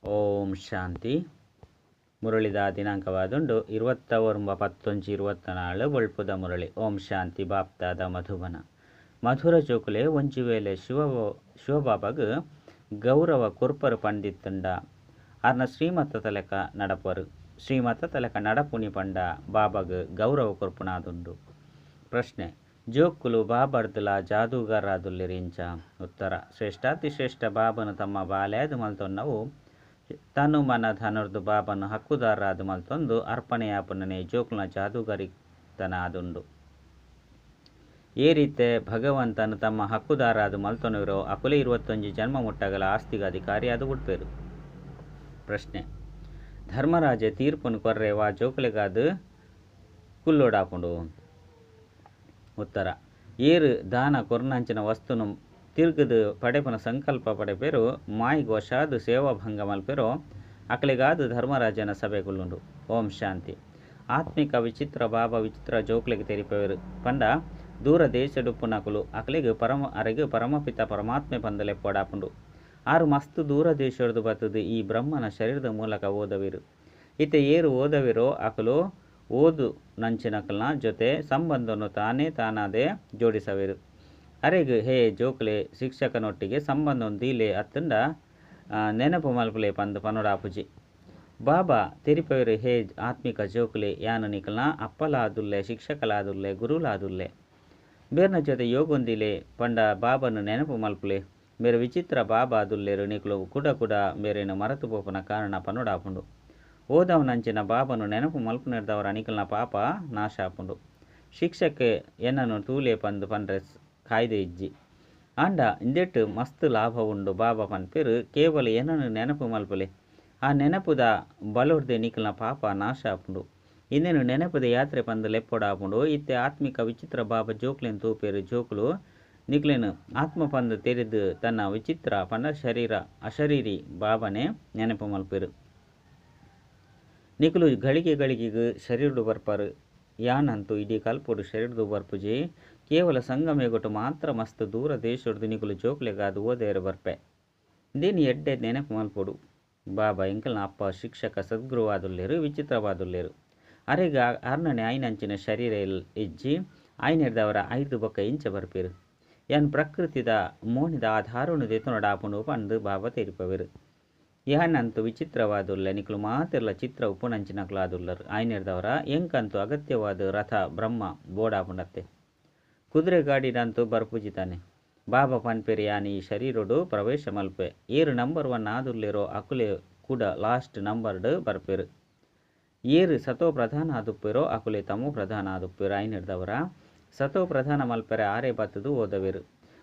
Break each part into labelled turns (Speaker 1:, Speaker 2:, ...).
Speaker 1: ಓಂ ಶಾಂತಿ. ಮುರಳಿದ ದಿನಾಂಕವಾದುಂಡು 29/11/24 ಬೊಳ್ಪುದ ಮುರಳಿ. ಓಂ ಶಾಂತಿ. ಬಾಪ್ತಾದ ಮಧುಬನ. ಮಧುರ ಜೋಕುಲೆ ಒಂಜಿ ವೇಳೆ ಶಿವಬಾಬಾಗ್ ಗೌರವ ಕೊರ್ಪರು ಪಂಡಿತ್ತುಂಡ ಅರ್ನ ಶ್ರೀಮತ ತಲೆಕ ನಡಪರು. ಶ್ರೀಮತ ತಲೆಕ ನಡಪುಣಿ ಪಂಡ ಬಾಬಾಗ್ ಗೌರವ ಕೊರ್ಪುನಾದುಂಡು. ಪ್ರಶ್ನೆ: ಜೋಕುಲು ಬಾಬರ್ದಲ ಜಾದೂಗಾರರಾದುಲ್ಲೆರಿಂಚ? ಉತ್ತರ: ಶ್ರೇಷ್ಠಾತಿಶ್ರೇಷ್ಠ ಬಾಬನು ತಮ್ಮ ಬಾಲ್ಯಾದ ಮಲ್ತೊನ್ನವು ತನು ಮನ ಧನುರ್ದು ಬಾಬನು ಹಕ್ಕುದಾರರಾದ ಮಲ್ತೊಂದು ಅರ್ಪಣೆಯಾಪುನನೆ ಜೋಕುಲ್ನ ಜಾದೂಗಾರಿತನ ಆದುಂಡು. ಈ ರೀತಿ ಭಗವಂತನು ತಮ್ಮ ಹಕ್ಕುದಾರರಾದ ಮಲ್ತೊನವಿರೋ ಅಕುಲೆ 21 ಜನ್ಮ ಮುಟ್ಟಗಲ ಆಸ್ತಿಗ ಅಧಿಕಾರಿಯಾದ ಉಡ್ಪೇರು. ಪ್ರಶ್ನೆ: ಧರ್ಮರಾಜೆ ತೀರ್ಪುನು ಕೊರ್ರೆ ವಾ ಜೋಕುಲೆಗಾದ ಕುಲ್ಲೋಡಾಪುಂಡು? ಉತ್ತರ: ಏರು ದಾನ ಕೊರ್ನಂಚಿನ ವಸ್ತುನು ತಿರ್ಗದು ಪಡೆಪುನ ಸಂಕಲ್ಪ ಪಡೆಪೇರು ಮಾಯಿಗ್ ವಶಾದು ಸೇವಾಭಂಗ ಮಲ್ಪೆರೋ ಅಕಲೆಗಾದ ಧರ್ಮರಾಜನ ಸಭೆ ಕುಲ್ಲುಂಡು. ಓಂ ಶಾಂತಿ. ಆತ್ಮಿಕ ವಿಚಿತ್ರ ಬಾಬಾ ವಿಚಿತ್ರ ಜೋಕ್ಲೆಗ್ ತೆರಿಪವೇರು ಪಂಡ ದೂರ ದೇಶಡುಪ್ಪುನಕುಲು ಅಕಲೆಗ್ ಪರಮ ಅರೆಗ್ ಪರಮಪಿತ ಪರಮಾತ್ಮೆ ಪಂದಲೆ ಪೊಡಾಪುಂಡು. ಆರು ಮಸ್ತ್ ದೂರ ದೇಶಡ್ದು ಬತ್ತದು ಈ ಬ್ರಹ್ಮನ ಶರೀರದ ಮೂಲಕ ಓದವಿರು. ಇತ್ತೆ ಏರು ಓದವಿರೋ ಅಕಲು ಓದು ನಂಚಿನಕಲ್ನ ಜೊತೆ ಸಂಬಂಧನು ತಾನೇ ತಾನಾದೆ ಜೋಡಿಸವೇರು. ಅರೆಗ್ ಹೇ ಜೋಕ್ಲೆ ಶಿಕ್ಷಕನೊಟ್ಟಿಗೆ ಸಂಬಂಧವನ್ನು ದೀಲೆ ಅತ್ತಂಡ ನೆನಪು ಮಲ್ಪುಲೆ ಪಂದು ಪನೋಡಾಪುಜಿ. ಬಾಬಾ ತೆರಿಪವೇರು ಹೇ ಆತ್ಮಿಕ ಜೋಕ್ಲೆ ಯಾನು ನಿಕಲ್ನ ಅಪ್ಪಲಾದುಲ್ಲೆ ಶಿಕ್ಷಕಲಾದುಲ್ಲೆ ಗುರುಲಾದುಲ್ಲೆ ಬೇರ್ನ ಜೊತೆ ಯೋಗೊಂದಿಲೆ ಪಂಡ ಬಾಬನು ನೆನಪು ಮಲ್ಪುಲೆ. ಮೇರು ವಿಚಿತ್ರ ಬಾಬಾ ದುಲ್ಲೆರು ನಿಕಲು ಕುಡ ಕುಡ ಮೇರೇನು ಮರತು ಪೋಪುನ ಕಾರಣ ಪನೋಡಾಪುಂಡು. ಓದವನಂಚಿನ ಬಾಬನು ನೆನಪು ಮಲ್ಪುನೆರ್ದವರ ನಿಕಲ್ನ ಪಾಪ ನಾಶ ಆಪುಂಡು. ಶಿಕ್ಷಕೆ ಎನ್ನನು ತೂಲೆ ಪಂದು ಪಂಡ್ರೆ ಕಾಯ್ದೆ ಇಜ್ಜಿ ಆಂಡ ಇಂದೆಟ್ಟು ಮಸ್ತ್ ಲಾಭ ಉಂಡು. ಬಾಬಾ ಪನ್ಪೇರು ಕೇವಲ ಏನನ್ನು ನೆನಪು ಮಲ್ಪುಲೆ. ಆ ನೆನಪುದ ಬಲೊರ್ದೆ ನಿಕಲ್ನ ಪಾಪ ನಾಶ ಆಪುಂಡು. ಇಂದೇನು ನೆನಪುದ ಯಾತ್ರೆ ಪಂದು ಲೆಪ್ಪೊಡಾಪುಂಡು. ಇತ್ತೆ ಆತ್ಮಿಕ ವಿಚಿತ್ರ ಬಾಬಾ ಜೋಕ್ಲೆನ್ ತೂಪೇರು. ಜೋಕುಲು ನಿಕ್ಲೆನು ಆತ್ಮ ಪಂದು ತೆರೆದು ತನ್ನ ವಿಚಿತ್ರ ಪಂಡ ಶರೀರ ಅಶರೀರಿ ಬಾಬನೆ ನೆನಪು ಮಲ್ಪೇರು. ನಿಕಲು ಗಳಿಗೆ ಗಳಿಗೆಗೆ ಶರೀರಡು ಬರ್ಪಾರು. ಯಾನಂತೂ ಇಡೀ ಕಲ್ಪೊಡು ಶರೀರದು ಬರ್ಪುಜಿ. ಕೇವಲ ಸಂಗಮೇಗೊಟ್ಟು ಮಾತ್ರ ಮಸ್ತ್ ದೂರ ದೇಶಡ್ದು ನಿಕಲು ಜೋಕ್ಲೆಗಾದ ಓದೇರು ಬರ್ಪೆ. ದೇನಿ ಎಡ್ಡೆ ನೆನಪು ಮಲ್ಪೊಡು. ಬಾಬಾ ಎಂಕಲ್ನ ಅಪ್ಪ ಶಿಕ್ಷಕ ಸದ್ಗುರುವಾದುಲ್ಲೇರು ವಿಚಿತ್ರವಾದುಲ್ಲೇರು. ಅರೆಗ ಅರ್ನನೆ ಆಯ್ನಂಚಿನ ಶರೀರ ಇಜ್ಜಿ ಆಯ್ನೆರ್ದವರ 5 ಬೊಕ್ಕ ಇಂಚ ಬರ್ಪೇರು. ಯಾನ್ ಪ್ರಕೃತಿದ ಮೋನಿದ ಆಧಾರನು ದೆತೊನಡಾಪುಂಡು ಪಂದು ಬಾಬಾ ತೆರಿಪವೇರು. ಯಾನಂತೂ ವಿಚಿತ್ರವಾದುಲ್ಲ ನಿಕಲು ಮಾತೆರ್ಲ ಚಿತ್ರ ಉಪ್ಪುನಂಚಿನಕುಲಾದುಲ್ಲರು. ಆಯ್ನೆರ್ದವರ ಎಂಕಂತೂ ಅಗತ್ಯವಾದ ರಥ ಬ್ರಹ್ಮ ಬೋಡಾಪುಂಡತ್ತೆ. ಕುದುರೆ ಗಾಡಿಡಂತೂ ಬರ್ಪುಜಿತಾನೆ. ಬಾಬಾ ಪನ್ಪೇರು ಯಾನ್ ಈ ಶರೀರೊಡು ಪ್ರವೇಶ ಮಲ್ಪೆ. ಏರು ನಂಬರ್ 1 ಆದುಲ್ಲೇರೋ ಅಕುಲೆ ಕೂಡ ಲಾಸ್ಟ್ ನಂಬರ್ಡ್ ಬರ್ಪೇರು. ಏರು ಸತೋ ಪ್ರಧಾನ ಆದುಪ್ಪೇರೋ ಅಕುಲೆ ತಮೋ ಪ್ರಧಾನ ಆದುಪ್ಪೇರು. ಆಯ್ನೆರ್ದವರ ಸತೋ ಪ್ರಧಾನ ಮಲ್ಪೆರೆ ಆರೆ ಬತ್ತದು ಓದವೇರು.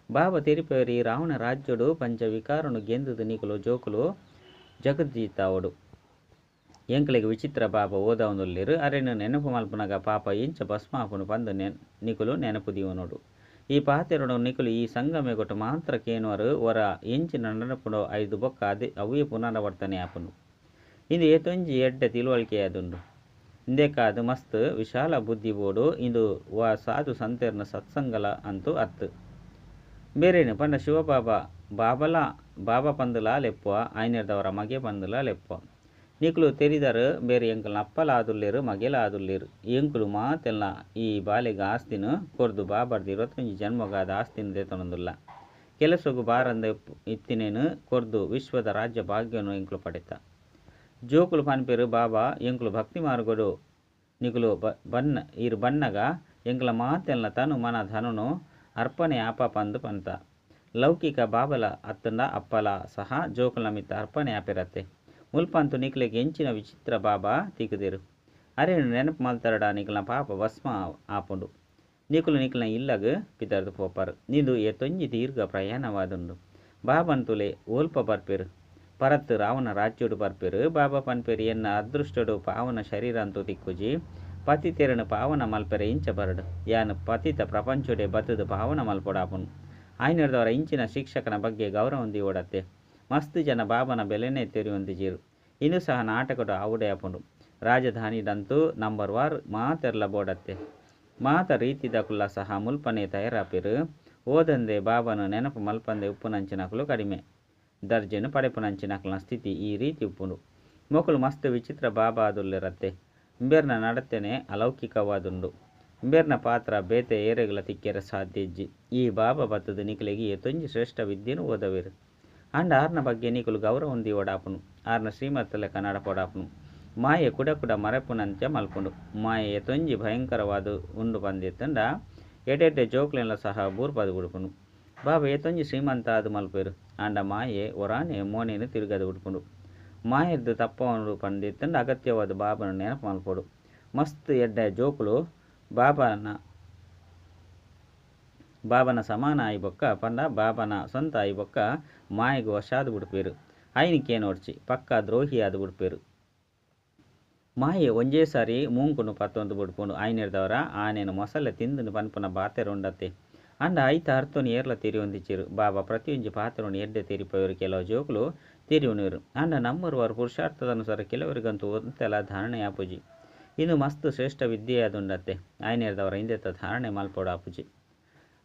Speaker 1: ಬಾಬಾ ತೆರಿಪೇರು ಈ ರಾವಣ ರಾಜ್ಯಡು ಪಂಚವಿಕಾರನು ಗೆಂದುದು ನಿಕಲು ಜೋಕುಲು ಜಗಜ್ಜೀತಾವಡು. ಎಂಕಲೆಗ್ ವಿಚಿತ್ರ ಬಾಬಾ ಓದವನುಲ್ಲೇರು. ಅರೆನು ನೆನಪು ಮಲ್ಪುನಗ ಪಾಪ ಇಂಚ ಭಸ್ಮ ಆಪುಂಡು ಪಂದು ನಿಕುಲು ನೆನಪು ದೀವನೋಡು. ಈ ಪಾತೆರಡು ನಿಕುಲು ಈ ಸಂಗಮೆಗೊಟ್ಟು ಮಾತ್ರ ಕೇನುವರು ಒರ ಎಂಚಿನ ನಡಪುಂಡು 5 ಬೊಕ್ಕ ಅದೇ ಅವೇ ಪುನರಾವರ್ತನೆ ಆಪುಂಡು. ಇಂದು ಏತೊಂಜಿ ಎಡ್ಡೆ ತಿಳುವಳಿಕೆ ಆದುಂಡು. ಇಂದೆಕಾದು ಮಸ್ತ್ ವಿಶಾಲ ಬುದ್ಧಿ ಬೋಡು. ಇಂದು ವಾ ಸಾಧು ಸಂತೆರ್ನ ಸತ್ಸಂಗಲ ಅಂತೂ ಅತ್ತು. ಬೇರೇನು ಪಂಡ ಶಿವಬಾಬಾ ಬಾಬಲ ಬಾಬಾ ಪಂದುಲ ಲೆಪ್ಪುವ ಆಯ್ನೆರ್ದವರ ಮಗೆ ಪಂದುಲ ಲೆಪ್ಪುವ. ನಿಕುಲು ತೆರಿದರು ಬೇರೆ ಎಂಕಲ್ನ ಅಪ್ಪಲ ಆದುಲ್ಲೇರು ಮಗೆಲ ಆದುಲ್ಲೇರು. ಎಂಕುಲು ಮಾತೆಲ್ಲ ಈ ಬಾಲೆಗ ಆಸ್ತಿನ ಕೊರ್ದು ಬಾಬರ್ದು 21 ಜನ್ಮಗಾದ ಆಸ್ತಿನ ದೆತೊನೊಂದುಲ್ಲ. ಕೆಲಸಗು ಬಾರಂದ ಇತ್ತಿನೇನು ಕೊರ್ದು ವಿಶ್ವದ ರಾಜ್ಯ ಭಾಗ್ಯನು ಎಂಕುಲು ಪಡೆತ. ಜೋಕುಲು ಪನ್ಪೇರು ಬಾಬಾ ಎಂಕುಲು ಭಕ್ತಿ ಮಾರ್ಗಡು ನಿಕುಲು ಬನ್ನ ಈರು ಬನ್ನಗ ಎಂಕಲ ಮಾತೆಲ್ಲ ತನು ಮನ ಧನುನು ಅರ್ಪಣೆ ಆಪ ಪಂದು ಪಂತ. ಲೌಕಿಕ ಬಾಬಲ ಅತ್ತಂಡ ಅಪ್ಪಲ ಸಹ ಜೋಕುಲ ಮಿತ್ತ ಅರ್ಪಣೆ ಆಪಿರತ್ತೆ. ಮುಲ್ಪಂತು ನಿಕ್ಲೆಗ್ ಎಂಚಿನ ವಿಚಿತ್ರ ಬಾಬಾ ತಿಕ್ಕುದಿರು. ಅರೇನು ನೆನಪು ಮಲ್ತರಡ ನಿಕಲ್ನ ಪಾಪ ಭಸ್ಮ ಆಪುಂಡು. ನಿಕುಲು ನಿಕಲ್ನ ಇಲ್ಲಗ್ ಪಿತರ್ದು ಪೋಪರು. ನಿಂದು ಏತೊಂಜಿ ದೀರ್ಘ ಪ್ರಯಾಣವಾದುಂಡು. ಬಾಬನ್ ತುಲೆ ಓಲ್ಪ ಬರ್ಪೇರು. ಪರತ್ತು ರಾವಣ ರಾಜ್ಯಡು ಬರ್ಪೇರು. ಬಾಬಾ ಪನ್ಪೇರು ಎನ್ನ ಅದೃಷ್ಟಡು ಪಾವನ ಶರೀರ ಅಂತೂ ತಿಕ್ಕುಜಿ. ಪತಿತೆರನು ಪಾವನ ಮಲ್ಪೆರೆ ಇಂಚ ಬರಡು. ಯಾನು ಪತಿತ ಪ್ರಪಂಚಡೆ ಬತ್ತದು ಪಾವನ ಮಲ್ಪೊಡಾಪುಂಡು. ಆಯ್ನೆರ್ದವರ ಇಂಚಿನ ಶಿಕ್ಷಕನ ಬಗ್ಗೆ ಗೌರವ ದೀವೊಡತ್ತೆ. ಮಸ್ತ್ ಜನ ಬಾಬನ ಬೆಲೆನೇ ತೆರಿಯೊಂದಿಜೀರು. ಇಂದು ಸಹ ನಾಟಕಡು ಆವುಡೆ ಆಪುಂಡು. ರಾಜಧಾನಿದಂತೂ ನಂಬರ್ ವಾರ್ ಮಾತೆರ್ಲ ಬೋಡತ್ತೆ. ಮಾತ ರೀತಿದಕುಲ್ಲ ಸಹ ಮುಲ್ಪನೆ ತಯಾರಾಪೇರು. ಓದಂದೆ ಬಾಬನು ನೆನಪು ಮಲ್ಪಂದೆ ಉಪ್ಪುನಂಚಿನಕುಲು ಕಡಿಮೆ. ದರ್ಜೆನ್ ಪಡೆಪುನಂಚಿನಕ್ಲೆನ ಸ್ಥಿತಿ ಈ ರೀತಿ ಉಪ್ಪುಂಡು. ಮೊಕುಲು ಮಸ್ತ್ ವಿಚಿತ್ರ ಬಾಬಾ ಆದುಲ್ಲೆರತ್ತೆ. ಇಂಬೆರ್ನ ನಡತೆನೆ ಅಲೌಕಿಕವಾದುಂಡು. ಇಂಬೆರ್ನ ಪಾತ್ರ ಬೇತೆ ಏರೆಗ್ಲ ತಿಕ್ಕೆರೆ ಸಾಧ್ಯ ಇಜ್ಜಿ. ಈ ಬಾಬಾ ಬತ್ತುದು ನಿಕಲೆಗ್ ಏತೊಂಜಿ ಶ್ರೇಷ್ಠ ವಿದ್ಯೆನ್ ಓದವೆರ್. ಆಂಡ ಆರ್ನ ಬಗ್ಗೆ ನಿಕುಲು ಗೌರವನ್ ದೀವೊಡಾಪುಂಡು. ಆರ್ನ ಶ್ರೀಮತ್ತ ಲೆಕ್ಕ ನಡಪೊಡಾಪುಂಡು. ಮಾಯೆ ಕುಡ ಕುಡ ಮರಪುನಂಚ ಮಲ್ಪುಂಡು. ಮಾಯೆ ಏತೊಂಜಿ ಭಯಂಕರವಾದ್ ಉಂಡು ಪಂದಿತ್ತುಂಡ ಎಡ್ಡೆಡ್ಡೆ ಜೋಕ್ಲೆನ್ಲ ಸಹ ಬೂರ್ಪದ್ ಬುಡ್ಪುಂಡು. ಬಾಬಾ ಏತೊಂಜಿ ಶ್ರೀಮಂತ ಆದ್ ಮಲ್ಪೆರ್. ಆಂಡ ಮಾಯೆ ಒರಾನೆ ಮೋನೆನ್ ತಿರುಗದ್ ಬುಡ್ಪುಂಡು. ಮಾಯೆರ್ದ್ ತಪ್ಪವೊಡು ಪಂದಿತ್ತುಂಡ ಅಗತ್ಯವಾದ್ ಬಾಬನ ನೆನಪು ಮಲ್ಪೊಡು. ಮಸ್ತ್ ಎಡ್ಡೆ ಜೋಕುಲು ಬಾಬನ ಸಮಾನ ಆಯಿ ಬೊಕ್ಕ ಪಂಡ ಬಾಬನ ಸ್ವಂತ ಆಯಿ ಬೊಕ್ಕ ಮಾಯೆಗ್ ವಶಾದ್ ಬುಡ್ಪೆರ್. ಐನ್ ಕೇನೋಡ್ಚಿ ಪಕ್ಕ ದ್ರೋಹಿ ಆದ್ ಬುಡ್ಪೆರ್. ಮಾಯೆ ಒಂಜೇ ಸಾರಿ ಮೂಂಕುನು ಪತ್ತೊಂದು ಬುಡ್ಪುಂಡು. ಆಯ್ನೆರ್ದವರ ಆನೆನ್ ಮೊಸಲೆ ತಿಂದುಂಡು ಪನ್ಪುನ ಪಾತೆರ ಉಂಡತ್ತೆ. ಆಂಡ ಐತ ಅರ್ಥೊನು ಏರ್ಲ ತೆರಿಯೊಂದಿಜ್ಜೆರ್. ಬಾಬಾ ಪ್ರತಿಯೊಂಜಿ ಪಾತೆರೊನು ಎಡ್ಡೆ ತೆರಿಪವೆರ್. ಕೆಲವು ಜೋಕುಲು ತೆರಿಯೊನುವೆರ್. ಆಂಡ ನಂಬರ್ ವಾರ್ ಪುರುಷಾರ್ಥದ ಅನುಸಾರ ಕೆಲವರಿಗಂತೂ ಒಂತೆಲ ಧಾರಣೆ ಆಪುಜಿ. ಇಂದು ಮಸ್ತ್ ಶ್ರೇಷ್ಠ ವಿದ್ಯೆಯಾದುಂಡತ್ತೆ. ಆಯ್ನೆರ್ದವರ ಇಂದೆತ ಧಾರಣೆ ಮಲ್ಪೊಡಾಪುಜಿ.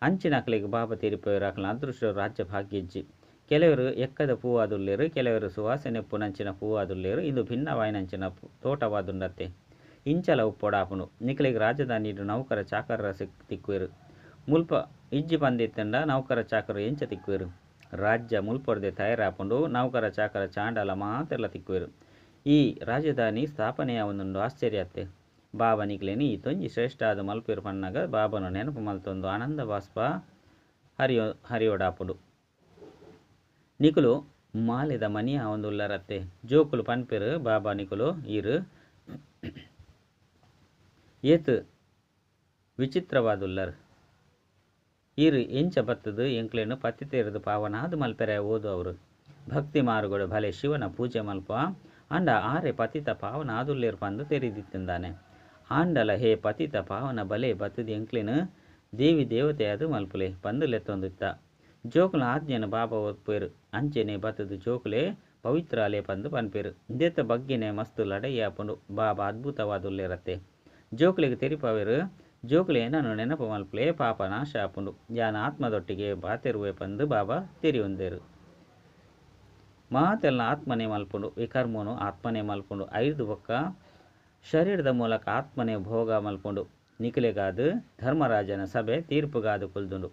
Speaker 1: ಅಂಚಿನಕ್ಲೆಗ್ ಬಾಬಾ ತೆರಿಪವೆರ್. ಅಕ್ಲೆನ ಅದೃಷ್ಟ ರಾಜ್ಯ ಭಾಗ್ಯ ಇಜ್ಜಿ. ಕೆಲವರು ಎಕ್ಕದ ಪೂವಾದುಲ್ಲೆರ್. ಕೆಲವರು ಸುವಾಸನೆ ಉಪ್ಪುನಂಚಿನ ಪೂವಾದುಲ್ಲೆರ್. ಇಂದು ಭಿನ್ನವಾಯಿನಂಚಿನ ತೋಟವಾದುಂಡತ್ತೆ. ಇಂಚಲ ಉಪ್ಪೊಡಾಪುಂಡು. ನಿಕಲೆಗ್ ರಾಜಧಾನಿಡ್ ನೌಕರ ಚಾಕರ ತಿಕ್ಕುವೆರ್. ಮುಲ್ಪ ಇಜ್ಜಿ ಪಂದಿತ್ತುಂಡ ನೌಕರ ಚಾಕರ ಎಂಚ ತಿಕ್ಕುವೆರ್. ರಾಜ್ಯ ಮುಲ್ಪೊರ್ದೆ ತಯಾರಾಪುಂಡು. ನೌಕರ ಚಾಕರ ಚಾಂಡಲ ಮಾತೆರ್ಲ ತಿಕ್ಕುವೆರ್. ಈ ರಾಜಧಾನಿ ಸ್ಥಾಪನೆಯಾವೊಂದುಂಡು ಆಶ್ಚರ್ಯ ಅತ್ತೆ. ಬಾಬಾ ನಿಕ್ಲೆನ್ ಈತೊಂಜಿ ಶ್ರೇಷ್ಠ ಆದ್ ಮಲ್ಪೆರ್ ಪನ್ನಗ ಬಾಬನ ನೆನಪು ಮಲ್ತೊಂದು ಆನಂದ ಬಾಷ್ಪ ಹರಿಯೊಡಾಪುಂಡು. ನಿಕುಲು ಮಾಲೆದ ಮನಿ ಆವೊಂದುಲ್ಲರತ್ತೆ. ಜೋಕುಲು ಪನ್ಪೆರ್ ಬಾಬಾ ನಿಕುಲು ಈರ್ ಏತ್ ವಿಚಿತ್ರವಾದುಲ್ಲರ್. ಈರ್ ಎಂಚ ಬತ್ತುದು ಎಂಕ್ಲೆನ್ ಪತಿತೆರ್ದ್ ಪಾವನಾದ್ ಮಲ್ಪೆರೆ ಓದು ಅವರು. ಭಕ್ತಿ ಮಾರ್ಗಡ್ ಭಲೆ ಶಿವನ ಪೂಜೆ ಮಲ್ಪ. ಆಂಡ ಆರೆ ಪತಿತ ಪಾವನ ಆದುಲ್ಲೆರ್ ಪಂದ್ ತೆರಿದಿತ್ತಿಂದಾನೆ. ಆಂಡಲ ಹೇ ಪತಿತ ಪಾವನ ಬಲೆ ಬತ್ತುದು ಎಂಕ್ಲೆನ್ ದೇವಿ ದೇವತೆಯಾದ್ ಮಲ್ಪುಲೆ ಪಂದ್ ಲೆತ್ತೊಂದಿತ್ತ. ಜೋಕುಲ್ನ ಆಜ್ಞೆನ್ ಬಾಬಾ ಒಪ್ಪುವೆರ್. ಅಂಚೆನೆ ಬತ್ತುದು ಜೋಕುಲೆ ಪವಿತ್ರ ಆಲೆ ಪಂದ್ ಪನ್ಪೆರ್. ಇಂದೆತ ಬಗ್ಗೆನೆ ಮಸ್ತ್ ಲಡಾಯಿ ಆಪುಂಡು. ಬಾಬಾ ಅದ್ಭುತವಾದುಲ್ಲೆರತ್ತೆ. ಜೋಕುಲೆಗ್ ತೆರಿಪಾವೆರ್. ಜೋಕುಲೆ ಏನನ್ನು ನೆನಪು ಮಲ್ಪುಲೆ ಪಾಪ ನಾಶ ಆಪುಂಡು. ಯಾನ್ ಆತ್ಮದೊಟ್ಟಿಗೆ ಪಾತೆರುವೆ ಪಂದ್ ಬಾಬಾ ತೆರಿಯೊಂದೆರ್. ಮಾತೆಲ್ನ ಆತ್ಮನೆ ಮಲ್ಪುಂಡು. ವಿಕರ್ಮನು ಆತ್ಮನೆ ಮಲ್ಪುಂಡು. ಐರ್ದ್ ಬೊಕ್ಕ ಶರೀರದ ಮೂಲಕ ಆತ್ಮನೆ ಭೋಗ ಮಲ್ಪುಂಡು. ನಿಕಲೆಗಾದ್ ಧರ್ಮರಾಜನ ಸಭೆ ತೀರ್ಪುಗಾದ್ ಕುಲ್ದುಂಡು.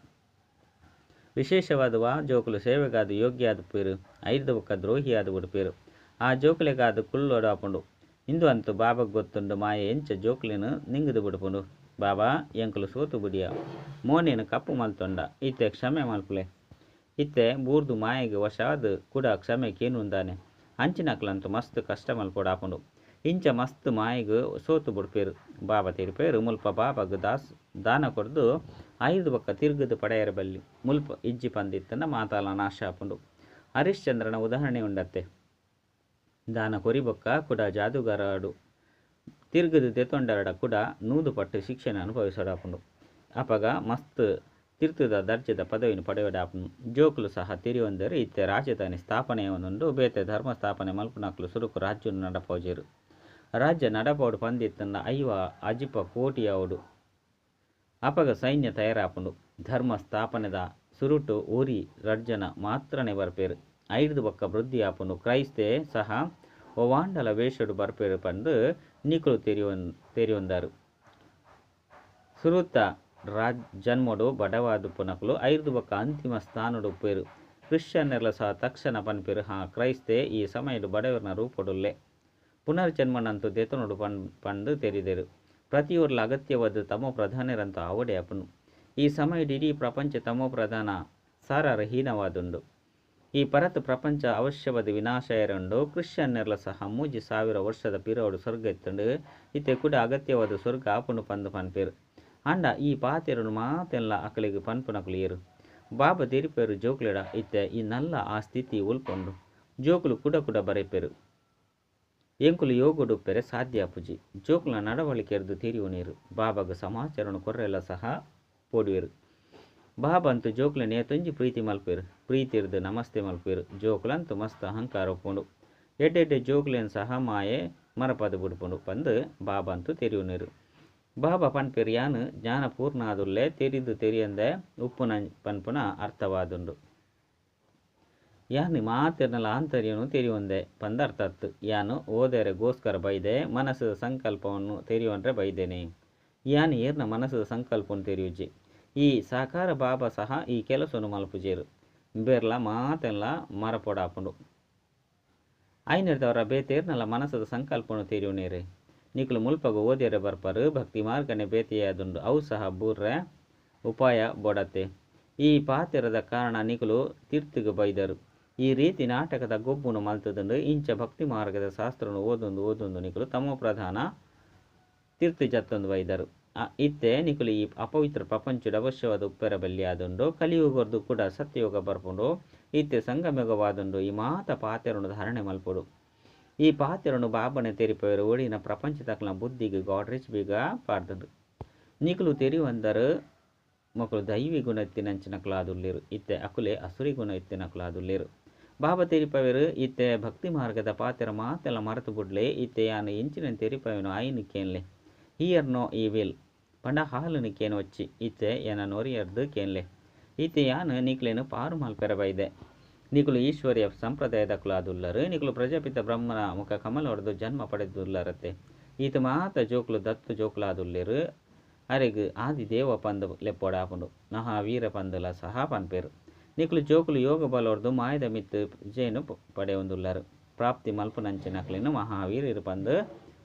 Speaker 1: ವಿಶೇಷವಾದ ವಾ ಜೋಕುಲು ಸೇವೆಗಾದ್ ಯೋಗ್ಯ ಆದುಪ್ಪೆರ್. ಐರ್ದ್ ಬೊಕ್ಕ ದ್ರೋಹಿ ಆದ್ ಬುಡ್ಪೆರ್. ಆ ಜೋಕುಲೆಗಾದ್ ಕುಲ್ಲೊಡಾಪುಂಡು. ಇಂದು ಅಂತೂ ಬಾಬಾಗ್ ಗೊತ್ತುಂಡು ಮಾಯೆ ಎಂಚ ಜೋಕುಲೆನ್ ನಿಂಗುದು ಬುಡ್ಪುಂಡು. ಬಾಬಾ ಎಂಕುಲು ಸೋತು ಬುಡಿಯ. ಮೋನೆನ್ ಕಪ್ಪು ಮಲ್ತೊಂಡ. ಇತ್ತೆ ಕ್ಷಮೆ ಮಲ್ಪುಲೆ. ಇತ್ತೆ ಬೂರ್ದು ಮಾಯೆಗ್ ವಶಾದ್ ಕುಡ ಕ್ಷಮೆ ಕೇನುಂದಾನೆ. ಅಂಚಿನಕ್ಲಂತೂ ಮಸ್ತ್ ಕಷ್ಟ ಮಲ್ಪೊಡಾಪುಂಡು. ಇಂಚ ಮಸ್ತ್ ಮಾಯೆಗ್ ಸೋತು ಬುಡ್ಪೆರ್. ಬಾಬಾ ತೆರಿಪೆರ್ ಮುಲ್ಪ ಬಾಬಾಗ್ ದಾನ ಕೊರ್ದು ಐರ್ದ್ ಬೊಕ್ಕ ತಿರ್ಗುದು ಪಡೆಯರೆ ಬಲ್ಲಿ. ಮುಲ್ಪ ಇಜ್ಜಿ ಪಂದಿತ್ತುಂಡ ಮಾತಾಲ ನಾಶ ಆಪುಂಡು. ಹರಿಶ್ಚಂದ್ರನ ಉದಾಹರಣೆ ಉಂಡತ್ತೆ. ದಾನ ಕೊರಿ ಬೊಕ್ಕ ಕುಡ ಜಾದೂಗಾರಡು ತಿರ್ಗುದು ದೆತೊಂಡರಡ ಕುಡ 100 ಪಟ್ಟು ಶಿಕ್ಷೆನ ಅನುಭವಿಸೊಡಾಪುಂಡು. ಅಪಗ ಮಸ್ತ್ ತಿರ್ತುದ ದರ್ಜೆದ ಪದವಿನ ಪಡೆಯೊಡಾಪುಂಡು. ಜೋಕುಲು ಸಹ ತೆರಿಯೊಂದೆರ್. ಇತ್ತೆ ರಾಜಧಾನಿ ಸ್ಥಾಪನೆಯಾವೊಂದುಂಡು. ಬೇತೆ ಧರ್ಮ ಸ್ಥಾಪನೆ ಮಲ್ಪುನಕ್ಲು ಸುರುಕು ರಾಜ್ಯನ್ ನಡಪೋಜೆರ್. ರಾಜ್ಯ ನಡಪೋಡು ಪಂದಿತ್ತುಂಡ 50 ಅಜಿಪ ಕೋಟಿ ಆವೊಡು. ಅಪಗ ಸೈನ್ಯ ತಯಾರಾಪುಂಡು. ಧರ್ಮ ಸ್ಥಾಪನೆದ ಸುರುಟು ಒರಿ ರಡ್ಡ್ ಜನ ಮಾತ್ರನೇ ಬರ್ಪೆರ್. ಐರ್ದ್ ಬೊಕ್ಕ ವೃದ್ಧಿ ಆಪುಂಡು. ಕ್ರೈಸ್ತೆ ಸಹ ಒವಾಂಡಲ ವೇಷಡ್ ಬರ್ಪೆರ್ ಪಂದ್ ನಿಕುಲು ತೆರಿಯೊಂದರ್. ಸುರುತ ಜನ್ಮೊಡು ಬಡವಾದುಪ್ಪುನಕುಲು ಐರ್ದ್ ಬೊಕ್ಕ ಅಂತಿಮ ಸ್ಥಾನಡ್ ಉಪ್ಪುವೆರ್. ಕ್ರಿಶ್ಚಿಯನ್ನೆರ್ಲ ಸಹ ತಕ್ಷಣ ಪನ್ಪೆರ್ ಹಾ ಕ್ರೈಸ್ತೆ ಈ ಸಮಯಡ್ ಬಡವೆರ್ನ ರೂಪಡುಲ್ಲೆ. ಪುನರ್ಜನ್ಮನಂತೂ ದೆತೊನೊಡು ಪಂದ್ ತೆರಿದೆರ್. ಪ್ರತಿಯೊರ್ಲ ಅಗತ್ಯವಾದ ತಮೋ ಪ್ರಧಾನರಂತೂ ಆವೊಡೇ ಆಪುಂಡು. ಈ ಸಮಯಡ್ ಇಡೀ ಪ್ರಪಂಚ ತಮೋ ಪ್ರಧಾನ ಸಾರಾರ ಹೀನವಾದುಂಡು. ಈ ಪರತ್ ಪ್ರಪಂಚ ಅವಶ್ಯವಾದ ವಿನಾಶ ಆಯೆರೆ ಉಂಡು. ಕ್ರಿಶ್ಚಿಯನ್ನೆರ್ಲ ಸಹ 3000 ವರ್ಷದ ಪಿರವುಡು ಸ್ವರ್ಗ ಇತ್ತುಂಡು. ಇತ್ತೆ ಕುಡ ಅಗತ್ಯವಾದ ಸ್ವರ್ಗ ಆಪುಂಡು ಪಂದ್ ಪನ್ಪೆರ್. ಆಂಡ ಈ ಪಾತೆರನು ಮಾತೆನ್ಲ ಅಕಲೆಗ್ ಪನ್ಪುನಕುಲು ಏರು. ಬಾಬಾ ತೆರಿಪೆರ್ ಜೋಕುಲೆಡ ಇತ್ತೆ ಈ ನಲ್ಲ ಆ ಸ್ಥಿತಿ ಒಲ್ಪುಂಡು. ಜೋಕುಲು ಕುಡ ಕುಡ ಬರೆಪೆರ್. ಎಂಕುಲು ಯೋಗಡ್ ಉಪ್ಪೆರೆ ಸಾಧ್ಯ ಆಪುಜಿ. ಜೋಕುಲ್ನ ನಡವಳಿಕೆರ್ದ್ ತೆರಿಯೊನೆರ್. ಬಾಬಾಗ್ ಸಮಾಚಾರನ್ ಕೊರ್ರೆಲ ಸಹ ಪೋಡಿಯೆರ್. ಬಾಬಾ ಅಂತೂ ಜೋಕುಲೆನ್ ಏತೊಂಜಿ ಪ್ರೀತಿ ಮಲ್ಪೆರ್. ಪ್ರೀತಿರ್ದ್ ನಮಸ್ತೆ ಮಲ್ಪೆರ್. ಜೋಕುಲಂತೂ ಮಸ್ತ್ ಅಹಂಕಾರ ಉಪ್ಪುಂಡು. ಎಡ್ಡೆ ಎಡ್ಡೆ ಜೋಕುಲೆನ್ ಸಹ ಮಾಯೆ ಮರಪದ್ ಬುಡ್ಪುಂಡು ಪಂದ್ ಬಾಬಾ ಅಂತೂ ತೆರಿಯೊನೆರ್. ಬಾಬಾ ಪನ್ಪೆರ್ ಯಾನ್ ಜ್ಞಾನ ಪೂರ್ಣ ಆದುಲ್ಲೆ ತೆರಿದು ತೆರಿಯಂದೆ ಉಪ್ಪುನ ಪನ್ಪುನ ಅರ್ಥವಾದುಂಡು. ಯಾನ್ ಮಾತೆರ್ನಲ ಆಂತರ್ಯನು ತೆರಿಯೊಂದೆ ಪಂದರ್ಥತ್ ಯಾನು ಓದರೆ ಗೋಸ್ಕರ ಬೈದೆ ಮನಸ್ಸು ಸಂಕಲ್ಪವನ್ನು ತೆರಿಯೊಂಡ್ರೆ ಬೈದೇನೆ ಯಾನ್ ಏರ್ನ ಮನಸ್ಸು ಸಂಕಲ್ಪವನ್ನು ತೆರಿಯುಜಿ ಈ ಸಾಕಾರ ಬಾಬಾ ಸಹ ಈ ಕೆಲಸವನ್ನು ಮಲ್ಪುಜೇರು ಬೇರ್ಲ ಮಾತೆಲ್ಲ ಮರಪೊಡಾಪುಂಡು ಐನಿರ್ದವರ ಬೇತೇರ್ನಲ ಮನಸ್ಸದ ಸಂಕಲ್ಪವನ್ನು ತೆರಿಯುನೇರೆ ನಿಕುಲು ಮುಲ್ಪಗ ಓದೇರೆ ಬರ್ಪರು ಭಕ್ತಿ ಮಾರ್ಗನೆ ಬೇತೆಯಾದುಂಡು ಅವು ಸಹ ಬೂರ್ರೆ ಉಪಾಯ ಬೊಡತೆ ಈ ಪಾತೆರದ ಕಾರಣ ನಿಕುಲು ತೀರ್ಥಿಗೆ ಬೈದರು ಈ ರೀತಿ ನಾಟಕದ ಗೊಬ್ಬುನು ಮಲ್ತದಂಡು ಇಂಚ ಭಕ್ತಿ ಮಾರ್ಗದ ಶಾಸ್ತ್ರನು ಓದೊಂದು ಓದೊಂದು ನಿಕುಲು ತಮ್ಮ ಪ್ರಧಾನ ತೀರ್ಥ ಜತ್ತೊಂದು ಬೈದರು ಇತ್ತೆ ನಿಕುಲು ಈ ಅಪವಿತ್ರ ಪ್ರಪಂಚದ ಅವಶ್ಯವಾದ ಉಪ್ಪೆರ ಬಲ್ಲಿಯಾದುಂಡು ಕಲಿಯುಗರ್ದು ಕೂಡ ಸತ್ಯಯೋಗ ಬರ್ಪುಂಡು ಇತ್ತೆ ಸಂಗಮಯುಗವಾದುಂಡು ಈ ಮಾತ ಪಾತೆರನು ಧಾರಣೆ ಮಲ್ಪುಡು ಈ ಪಾತೆರನು ಬಾಬನೆ ತೆರಿಪವರು ಒಡಿನ ಪ್ರಪಂಚ ತಕ್ಕನ ಬುದ್ಧಿಗೆ ಗಾಡ್ರೇಜ್ ಬೀಗ ಪಾರ್ದಂಡು ನಿಕುಲು ತೆರಿವಂದರು ಮಕ್ಕಳು ದೈವಿ ಗುಣ ಎತ್ತಿನಂಚಿನಕುಲಾದುಲ್ಲೇರು ಇತ್ತೆ ಅಕುಲೆ ಅಸುರಿ ಗುಣ ಎತ್ತಿನಕುಲಾದುಲ್ಲೇರು ಬಾಬಾ ತೆರಿಪವರು ಇತ್ತೆ ಭಕ್ತಿ ಮಾರ್ಗದ ಪಾತೆರ ಮಾತೆಲ್ಲ ಮರೆತು ಬುಡ್ಲೆ ಇತ್ತೆ ಯಾನು ಎಂಚಿನ ತೆರಿಪವೆನು ಆಯಿನ ಕೇನ್ಲೆ here no ಈ will ಪಂಡ ಹಾಲುನು ಕೇನು ವಚ್ಚಿ ಇತ್ತೆ ಎನ ನೊರಿಯರ್ದು ಕೇನ್ಲೆ ಇತ್ತೆ ಯಾನು ನಿಕ್ಲೇನು ಪಾರು ಮಲ್ಪೆರ ಬೈದೆ ನಿಕುಲು ಈಶ್ವರ್ಯ ಸಂಪ್ರದಾಯದಕುಲಾದುಲ್ಲರು ನಿಕುಲು ಪ್ರಜಾಪಿತ ಬ್ರಹ್ಮನ ಮುಖ ಕಮಲೊಡೆದು ಜನ್ಮ ಪಡೆದುಲ್ಲರತ್ತೆ ಈತ ಮಾತ ಜೋಕುಲು ದತ್ತು ಜೋಕುಲಾದುಲ್ಲೇರು ಅರೆಗ್ ಆದಿ ದೇವ ಪಂದು ಲೆಪ್ಪೊಡಾಪುಂಡು ಮಹಾವೀರ ಪಂದುಲ ಸಹ ಪನ್ಪೇರು ನಿಕುಲು ಜೋಕುಲು ಯೋಗ ಬಲೊರ್ದು ಮಾಯದ ಮಿತ್ತು ಜೇನು ಪಡೆಯೊಂದುಲ್ಲರು ಪ್ರಾಪ್ತಿ ಮಲ್ಪುನಂಚಿನಕ್ಲೆನು ಮಹಾವೀರರು ಪಂದು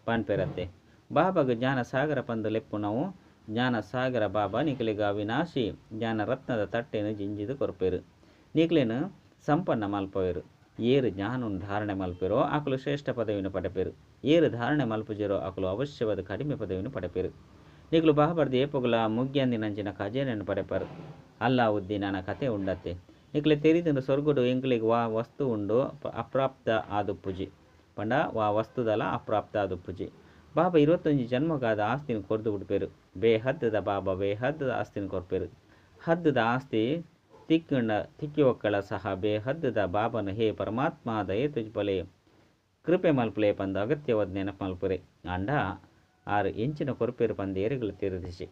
Speaker 1: ಪನ್ಪೇರತ್ತೆ ಬಾಬಾಗ ಜ್ಞಾನ ಸಾಗರ ಪಂದು ಲೆಪ್ಪುನವು ಜ್ಞಾನ ಸಾಗರ ಬಾಬಾ ನಿಕಲಿಗ ಅವಿನಾಶಿ ಜ್ಞಾನ ರತ್ನದ ತಟ್ಟೆನು ಜಿಂಜಿದು ಕೊರ್ಪೇರು ನಿಕ್ಲೇನು ಸಂಪನ್ನ ಮಲ್ಪವೇರು ಏರು ಜ್ಞಾನವನ್ನು ಧಾರಣೆ ಮಲ್ಪೇರೋ ಆಕಲು ಶ್ರೇಷ್ಠ ಪದವಿಯನ್ನು ಪಡೆಪೇರು ಏರು ಧಾರಣೆ ಮಲ್ಪುಜೇರೋ ಆಕಲು ಅವಶ್ಯವಾದ ಕಡಿಮೆ ಪದವಿಯನ್ನು ಪಡೆಪೇರು ನಿಕಲು ಬಾಬರ್ದು ಏಪೊಗುಲ ಮುಗ್ಯಂದಿನಂಚಿನ ಖಜಾನೆಯನ್ನು ಪಡೆಪರು ಅಲ್ಲಾವುದ್ದೀನನ ಕತೆ ಉಂಡತ್ತೆ ನಿಕ್ಲೆ ತೆರಿದಂಡು ಸ್ವರ್ಗಡು ಎಂಕ್ಲಿಗೆ ವಾ ವಸ್ತು ಉಂಡು ಅಪ್ರಾಪ್ತ ಆದುಪ್ಪುಜಿ ಪಂಡ ವಾ ವಸ್ತುದಲ ಅಪ್ರಾಪ್ತ ಆದುಪ್ಪುಜಿ ಬಾಬಾ 21 ಜನ್ಮಗಾದ ಆಸ್ತಿನ ಕೊರ್ದು ಬಿಡ್ಪೇರು ಬೇಹದ್ದದ ಬಾಬಾ ಬೇಹದ್ದದ ಆಸ್ತಿನ ಕೊರ್ಪೇರು ಹದ್ದದ ಆಸ್ತಿ ತಿಕ್ಕಂಡ ತಿಕ್ಕಿಯೊಕ್ಕಳ ಸಹ ಬೇಹದ್ದದ ಬಾಬನ ಹೇ ಪರಮಾತ್ಮ ದಯೆ ತುಜ್ಬಲೆ ಕೃಪೆ ಮಲ್ಪಲೆ ಪಂದ ಅಗತ್ಯವಾದ ನೆನಪು ಮಲ್ಪುರೆ ಅಂಡ ಆರು ಎಂಚಿನ ಕೊರ್ಪೇರು ಪಂದ ಏರುಗಳು ತೆರೆದಿಸಿ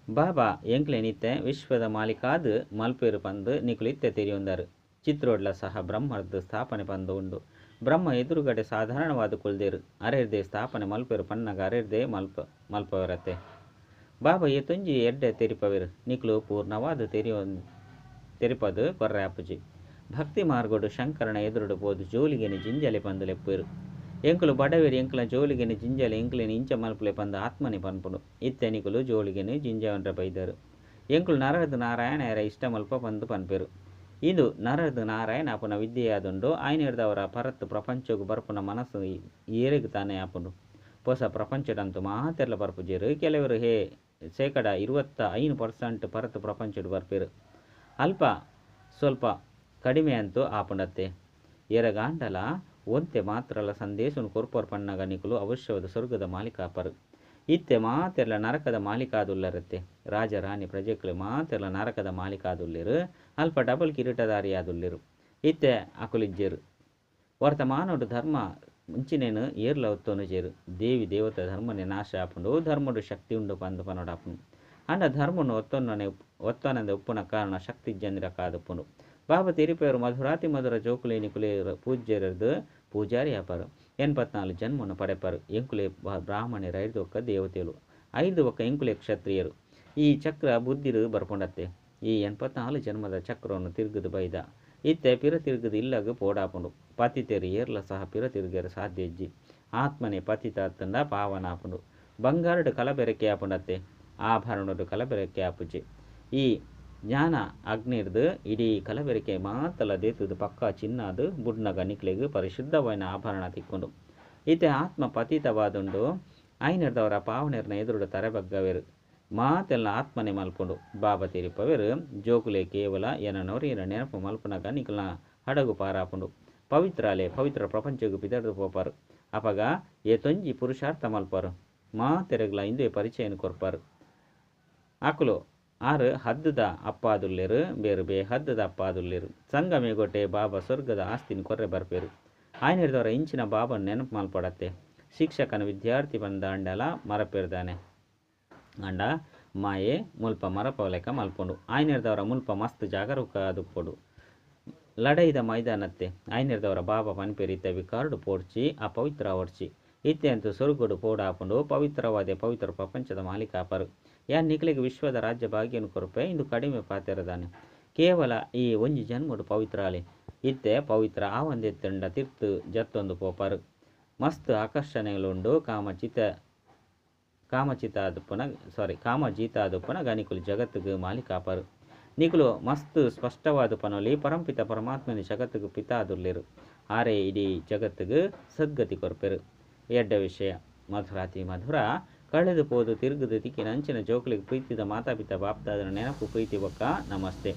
Speaker 1: ಬಾಬಾ ಎಂಕ್ಲೆನಿತ್ತೆ ವಿಶ್ವದ ಮಾಲೀಕಾದ ಮಲ್ಪೇರು ಪಂದು ನಿಕುಲಿತ್ತೆ ತೆರಿಯೊಂದರು ಚಿತ್ರೋಡ್ಲ ಸಹ ಬ್ರಹ್ಮರ್ದು ಸ್ಥಾಪನೆ ಪಂದು ಉಂಡು ಬ್ರಹ್ಮ ಎದುರುಗಡೆ ಸಾಧಾರಣವಾದ ಕುಲ್ದೇರು ಅರೆರ್ದೆ ಸ್ಥಾಪನೆ ಮಲ್ಪೇರು ಪನ್ನಗ ಅರೆರ್ದೆ ಮಲ್ಪವರತ್ತೆ ಬಾಬಾ ಏತೊಂಜಿ ಎಡ್ಡೆ ತೆರಿಪವೇರು ನಿಕುಲು ಪೂರ್ಣವಾದ ತೆರಿಪದು ಕೊರ್ರೆ ಆಪುಜಿ ಭಕ್ತಿ ಮಾರ್ಗೋಡು ಶಂಕರನ ಎದುರುಡು ಪೋದು ಜೋಲಿಗೆನೆ ಜಿಂಜಲೆ ಪಂದು ಲೆಪ್ಪೇರು ಎಂಕುಲು ಬಡವೇರು ಎಂಕುಲ ಜೋಲಿಗೆನೆ ಜಿಂಜಲೆ ಎಂಕುಲೇನು ಇಂಚ ಮಲ್ಪಲೆ ಪಂದು ಆತ್ಮನೆ ಪನ್ಪುಂಡು ಇತ್ತೆ ನಿಕುಲು ಜೋಲಿಗೆನೆ ಜಿಂಜವನ್ರ ಬೈದರು ಎಂಕುಲು ನರಹದ ನಾರಾಯಣ ಎರ ಇಷ್ಟ ಮಲ್ಪ ಪಂದು ಪನ್ಪೇರು ಇದು ನರಹದ ನಾರಾಯಣ ಆಪುನ ವಿದ್ಯೆಯಾದುಂಡು ಆಯ್ನಿರ್ದವರ ಪರತ್ತು ಪ್ರಪಂಚಗೂ ಬರ್ಪುನ ಮನಸ್ಸು ಏರೆಗ್ ತಾನೇ ಆಪುಂಡು ಹೊಸ ಪ್ರಪಂಚಡಂತೂ ಮಾತೆರ್ಲ ಬರ್ಪುಜೇರು ಕೆಲವರು ಹೇ 25% ಪರತ್ತು ಪ್ರಪಂಚಡು ಬರ್ಪೇರು ಅಲ್ಪ ಸ್ವಲ್ಪ ಕಡಿಮೆ ಅಂತೂ ಆಪುಂಡತ್ತೆ ಎರಗಾಂಡಲ ಒಂತೆ ಮಾತ್ರಲ ಸಂದೇಶನು ಕೊರ್ಪೋರ್ ಪಣ್ಣಗ ನಿಕುಲು ಅವಶ್ಯವಾದ ಸ್ವರ್ಗದ ಮಾಲೀಕಾಪರು ಇತ್ತೆ ಮಾತೆರ್ಲ ನರಕದ ಮಾಲೀಕಾದುಲ್ಲರತ್ತೆ ರಾಜ ರಾಣಿ ಪ್ರಜೆಗಳು ಮಾತೆರ್ಲ ನರಕದ ಮಾಲೀಕಾದುಲ್ಲೇರು ಅಲ್ಪ ಡಬಲ್ ಕಿರೀಟಧಾರಿಯಾದುಲ್ಲೇರು ಇತ್ತೆ ಅಕುಲಿಜ್ಜೇರು ವರ್ತಮಾನೋಡು ಧರ್ಮ ಮುಂಚಿನೇನು ಏರ್ಲ ಒತ್ತೊನು ಜೇರು ದೇವಿ ದೇವತ ಧರ್ಮನೆ ನಾಶ ಆಪುಂಡು ಧರ್ಮಡು ಶಕ್ತಿ ಉಂಡು ಪಂದು ಪನೋಡಾಪುಂಡು ಅಂಡ ಧರ್ಮನು ಒತ್ತೊನಂದೆ ಉಪ್ಪುನ ಕಾರಣ ಶಕ್ತಿ ಜಂದಿರ ಕಾದುಪ್ಪುಂಡು ಬಾಬಾ ತಿರುಪೇರು ಮಧುರಾತಿ ಮಧುರ ಜೋಕುಲೆ ನಿಕುಲೆ ಪೂಜ್ಯರದು ಪೂಜಾರಿ ಆಪರು 84 ಜನ್ಮನ್ನು ಪಡೆಪರು ಎಂಕುಲೆ ಬ್ರಾಹ್ಮಣರು 5 ಒಕ್ಕ ದೇವತೆಗಳು 5 ಒಕ್ಕ ಎಂಕುಲೆ ಕ್ಷತ್ರಿಯರು ಈ ಚಕ್ರ ಬುದ್ಧಿರು ಬರ್ಪುಂಡತ್ತೆ ಈ 84 ಜನ್ಮದ ಚಕ್ರವನ್ನು ತಿರುಗದು ಬೈದ ಇತ್ತೆ ಪಿರ ತಿರುಗದು ಇಲ್ಲಗ ಪೋಡಾಪುಂಡು ಪತಿತೆರು ಏರ್ಲ ಸಹ ಪಿರ ತಿರುಗರು ಸಾಧ್ಯ ಇಜ್ಜಿ ಆತ್ಮನೆ ಪತಿತ ತಂಡ ಪಾವನಾಪುಂಡು ಬಂಗಾರಡು ಕಲಬೆರಕೆ ಆಪುಂಡತ್ತೆ ಆಭರಣಡು ಕಲಬೆರಕೆ ಆಪುಜಿ ಈ ಜ್ಞಾನ ಅಗ್ನಿರ್ದು ಇಡೀ ಕಲಬೆರಕೆ ಮಾತಲ ದೇತುದು ಪಕ್ಕ ಚಿನ್ನದು ಬುಡ್ನಗ ನಿಕ್ಲೆಗ್ ಪರಿಶುದ್ಧವಾದ ಆಭರಣ ತಿಕ್ಕೊಂಡು ಇತ್ತೆ ಆತ್ಮ ಪತಿತವಾದುಂಡು ಐನರ್ದವರ ಪಾವನೆರ್ನ ಎದುರುಡು ತರೆಬಗ್ಗವೇರು ಮಾತೆಲ್ಲ ಆತ್ಮನೆ ಮಲ್ಪುಂಡು ಬಾಬಾ ತಿರುಪವೇರು ಜೋಕುಲೆ ಕೇವಲ ಎನನೋರಿನ ನೆನಪು ಮಲ್ಪುನಗ ನಿಕಲ್ನ ಹಡಗು ಪಾರಾಪುಂಡು ಪವಿತ್ರಾಲೆ ಪವಿತ್ರ ಪ್ರಪಂಚಗೂ ಪಿದರ್ದು ಪೋಪಾರು ಅಪಗ ಏತೊಂಜಿ ಪುರುಷಾರ್ಥ ಮಲ್ಪಾರು ಮಾತೆರಗ್ಲ ಇಂದುವೆ ಪರಿಚಯನ ಕೊರ್ಪಾರು ಆಕುಲು ಆರು ಹದ್ದದ ಅಪ್ಪಾದುಲ್ಲೇರು ಬೇರು ಬೇ ಹದ್ದದ ಅಪ್ಪಾದುಲ್ಲೇರು ಸಂಗಮೇಗೊಟ್ಟೆ ಬಾಬಾ ಸ್ವರ್ಗದ ಆಸ್ತಿನ ಕೊರ್ರೆ ಬರ್ಪೇರು ಆಯ್ನಿಡ್ದವರ ಇಂಚಿನ ಬಾಬಾ ನೆನಪು ಮಲ್ಪಡತ್ತೆ ಶಿಕ್ಷಕನ ವಿದ್ಯಾರ್ಥಿ ಪಂದಾಂಡಲ ಮರಪೆರ್ದಾನೆ. ಆಂಡ ಮಾಯೆ ಮುಲ್ಪ ಮರಪವಲೆಕ ಮಲ್ಪುಂಡು. ಆಯ್ನೆರ್ದವರ ಮುಲ್ಪ ಮಸ್ತ್ ಜಾಗರೂಕ ಆದುಪ್ಪೊಡು. ಲಡೈದ ಮೈದಾನತ್ತೆ. ಆಯ್ನೆರ್ದವರ ಬಾಬಾ ಪನ್ಪೆರ್ ಇತ್ತೆ ವಿಕಾರಡು ಪೋಡ್ಚಿ, ಅಪವಿತ್ರ ಆವೊಡ್ಚಿ. ಇತ್ತೆ ಅಂತೂ ಸ್ವರ್ಗಡು ಪೋಡಾಪುಂಡು. ಪವಿತ್ರವಾದೆ ಪವಿತ್ರ ಪ್ರಪಂಚದ ಮಾಲೀಕ ಆಪರು. ಯಾನ್ ನಿಕಲೆಗ್ ವಿಶ್ವದ ರಾಜ್ಯ ಭಾಗ್ಯನು ಕೊರ್ಪೆ. ಇಂದು ಕಡಿಮೆ ಪಾತೆರದಾನೆ. ಕೇವಲ ಈ ಒಂಜಿ ಜನ್ಮಡು ಪವಿತ್ರ ಆಲೆ. ಇತ್ತೆ ಪವಿತ್ರ ಆವಂದೆತ್ತುಂಡ ತಿರ್ತು ಜತ್ತೊಂದು ಪೋಪರು. ಮಸ್ತ್ ಆಕರ್ಷಣೆಲು ಉಂಡು. ಕಾಮಚಿತ ಕಾಮಚಿತ ಆದುಪ್ಪುನ ಸಾರಿ ಕಾಮಜೀತ ಆದುಪ್ಪುನ ಗನಿಕುಲು ಜಗತ್ತಿಗೆ ಮಾಲೀಕ ಆಪರು. ನಿಕುಲು ಮಸ್ತ್ ಸ್ಪಷ್ಟವಾದ ಪನೊಲಿ, ಪರಂಪಿತ ಪರಮಾತ್ಮನ ಜಗತ್ತಿಗೆ ಪಿತ ಆದುಲ್ಲೆರು. ಆರೇ ಇಡೀ ಜಗತ್ತಿಗೆ ಸದ್ಗತಿ ಕೊರ್ಪೆರು. ಎಡ್ಡ ವಿಷಯ. ಮಧುರಾತಿ ಮಧುರ ಕಳೆದು ಪೋದು ತಿರುಗುದು ತಿಕ್ಕಿನ ಅಂಚಿನ ಜೋಕುಲಿಗೆ ಪ್ರೀತಿದ ಮಾತಾಪಿತ ಬಾಪ್ದಾದನ ನೆನಪು ಪ್ರೀತಿ ಬೊಕ್ಕ ನಮಸ್ತೆ.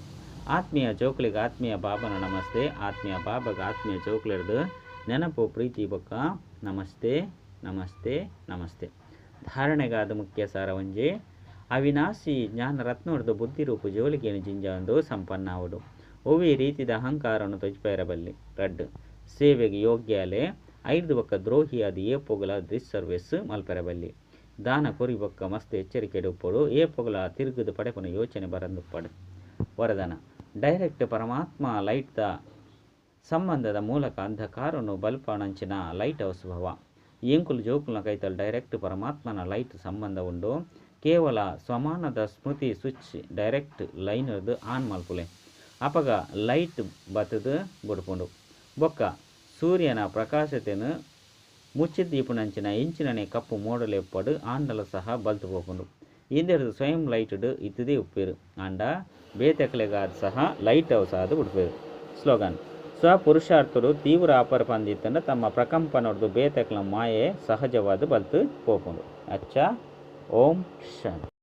Speaker 1: ಆತ್ಮೀಯ ಜೋಕುಲಿಗೆ ಆತ್ಮೀಯ ಬಾಬನ ನಮಸ್ತೆ. ಆತ್ಮೀಯ ಬಾಬಗ ಆತ್ಮೀಯ ಜೋಕುಲಿರ್ದು ನೆನಪು ಪ್ರೀತಿ ಬೊಕ್ಕ ನಮಸ್ತೆ ನಮಸ್ತೆ ನಮಸ್ತೆ. ಧಾರಣೆಗಾದ ಮುಖ್ಯ ಸಾರ ಒಂಜಿ ಅವಿನಾಶಿ ಜ್ಞಾನ ರತ್ನೊಡ್ದು ಬುದ್ಧಿರೂಪು ಜೋಲಿಗೆನು ಜಿಂಜಾಂದು ಸಂಪನ್ನ ಆವೊಡು. ಒವ್ವೇ ರೀತಿದ ಅಹಂಕಾರನು ತೊಜಿಪೇರ ಬಲ್ಲಿ. ರಡ್ಡ್ ಸೇವೆಗೆ ಯೋಗ್ಯಾಲೆ ಐರ್ದ್ ಬೊಕ್ಕ ದ್ರೋಹಿಯಾದ್ ಏಪೊಗುಲ ಡಿಸ್ಸರ್ವಿಸ್ ಮಲ್ಪೆರೆ ಬಲ್ಲಿ. ದಾನ ಕೊರಿ ಬೊಕ್ಕ ಮಸ್ತ್ ಎಚ್ಚರಿಕೆಡ್ ಉಪ್ಪೊಡು. ಏಪೊಗುಲ ತಿರುಗುದು ಪಡೆಪುನ ಯೋಚನೆ ಬರಂದುಪ್ಪಡು. ವರದಾನ ಡೈರೆಕ್ಟ್ ಪರಮಾತ್ಮ ಲೈಟ್ ದ ಸಂಬಂಧದ ಮೂಲಕ ಅಂಧಕಾರನು ಬಲ್ಪಣಂಚಿನ ಲೈಟ್ ಹೌಸ್ ಭವ. ಎಂಕುಲು ಜೋಕುಲ್ನ ಕೈತಲ್ ಡೈರೆಕ್ಟ್ ಪರಮಾತ್ಮನ ಲೈಟ್ ಸಂಬಂಧ ಉಂಡು. ಕೇವಲ ಸ್ವಮಾನದ ಸ್ಮೃತಿ ಸ್ವಿಚ್ ಡೈರೆಕ್ಟ್ ಲೈನ್ ರ್ದ್ ಆನ್ ಮಲ್ಪುಲೆ. ಅಪಗ ಲೈಟ್ ಬತ್ತ್ದ್ ಬುಡ್ಪುಂಡು. ಬೊಕ್ಕ ಸೂರ್ಯನ ಪ್ರಕಾಶತೆನ್ ಮುಚ್ಚಿದ್ದೀಪುನಂಚಿನ ಎಂಚಿನನೆ ಕಪ್ಪು ಮೋಡಲೆ ಉಪ್ಪಡ್ ಆಂಡಲ ಸಹ ಬಲ್ತ್ ಪೋಪುಂಡು. ಇಂದೆರ್ದ್ ಸ್ವಯಂ ಲೈಟ್ ಡ್ ಇತ್ತದೇ ಉಪ್ಪೆರ್. ಆಂಡ ಬೇತೆಕ್ಲೆಗಾದ್ ಸಹ ಲೈಟ್ ಹೌಸ್ ಆದ್ ಬುಡ್ಪೆರ್. ಸ್ಲೋಗನ್, ಸ್ವಪುರುಷಾರ್ಥಡ್ ತೀವ್ರ ಆಪರ್ ಪಂದಿತ್ತಂಡ ತಮ್ಮ ಪ್ರಕಂಪನೊರ್ದು ಬೇತೆಕ್ಲೆನ ಮಾಯೆ ಸಹಜವಾದ್ ಬಲ್ತ್ ಪೋಪುಂಡು. ಅಚ್ಚಾ. ಓಂ ಶಾಂತಿ.